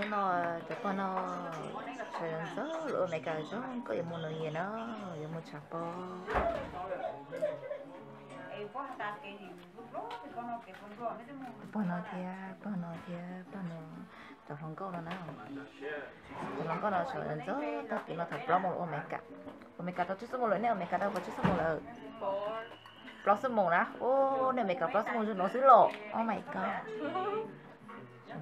No, cov pog no sawv ntxov los ua Meskas zoo nkauj, yuav mus New Year no, yuav mus tshav pob. Pog no thiab, pog no thiab, pog no, cov hluas nkauj no na. Cov hluas nkauj no sawv ntxov tag kis no thaum plaub moos los ua Meskas. Ua Meskas tau tsib xuab moos lawm, nej ua Meskas tau tsib xuab moos lawm? Plaub xuab moos na, ua nej ua Meskas plaub xuab moos zoo no xwb los, oh my god. Cov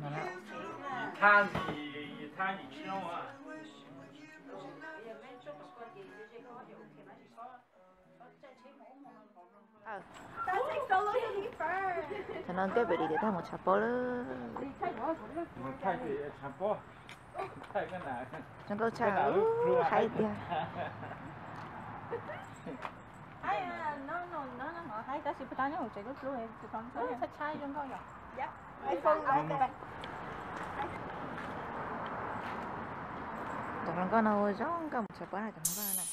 no nkauj pem li tias tag mus tshav pob lawm. Zoo nkauj tshaj, haib tiag. Cov hluas nkauj no ua zoo nkauj mus tshav pob na, cov hluas nkauj no na.